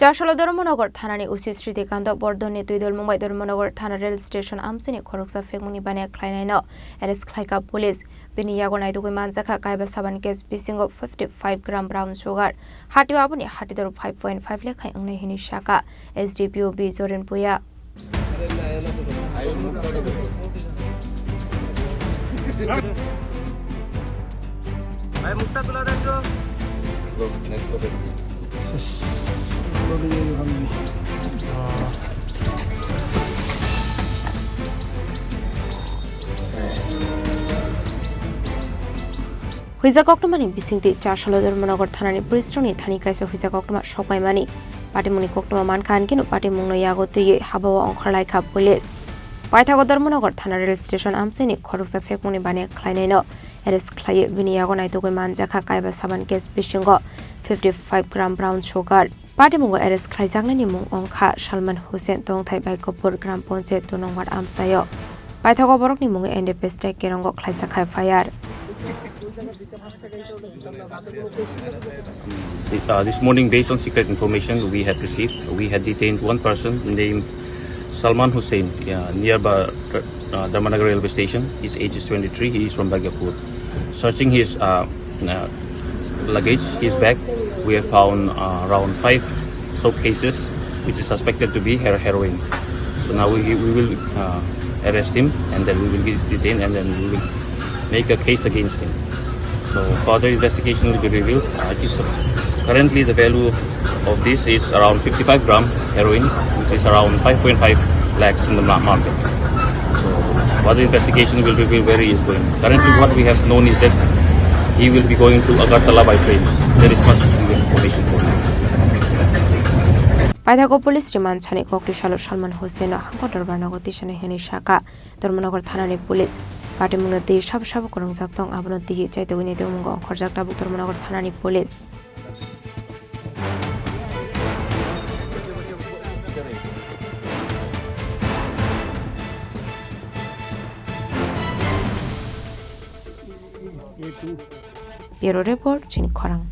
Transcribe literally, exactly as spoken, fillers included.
Chasalo Dharmanagar thanani O C Sritikanta Bordhonni twidulmung bai Dharmanagar thana rail station amchaini khoroksa phekmungni baniya khlainaino arrest khlaikha police. Bini yago naitugwi manjakha kaiba saban case bisingo fifty five gram brown sugar, hatio aboni hatidor five point five lekha wngnai hwnwi sakha S D P O B Joren Puya. ভাই, মুখটা তুলে দেন তো। Huijak koktwmani bisingtwi Chasalo Dharmanagar thanani police rokni thani kaisa huijak koktwma sokpaimani. Patimungni koktwma mankha, hinkhe no patimungno yago twiwi habao ongkhorlaikha police. Paithago Dharmanagar thana rail station amchaini khoroksa phekmungni baniya khlainaino arrest khlaiwi bini yago naitugwi manjakha kaiba saban case bisingo fifty five gram brown sugar. Patimungo arrest khlaijaknaini mung wngkha Salman Hussain, tongthai Baikopur Gram Panchayat two nong ward amchaio. Paithago borokni mungwi N D P S tei Kerongo khlaijak F I R. Uh, this morning, based on secret information we had received, we had detained one person named Salman Hussain, uh, nearby, uh, Dharmanagar railway station. His age is twenty-three. He is from Baikopur. Searching his, uh, uh, luggage, his bag, we have found, uh, around five soap cases, which is suspected to be her-, heroin. So now we, we will, uh, arrest him, and then we will get detained, and then we will make a case against him. So further investigation will be revealed. Uh, it is, currently, the value of, of this is around fifty-five gram heroin, which is around five point five lakhs in the ma-, market. So further investigation will reveal where he is going. Currently, what we have known is that he will be going to Agartala by train. There is much information for now. Paithago police remand sani koktwi salo Salman Hussain no hangko dorbar nogo tisani hwnwi sakha Dharmanagar thanani police. Patimungno twi sabo sabo kwrwngjak tong, abono twi chaitugwi naitugmungo ongkhorjak tabuk Dharmanagar thanani police. Bureau report, chini khorang.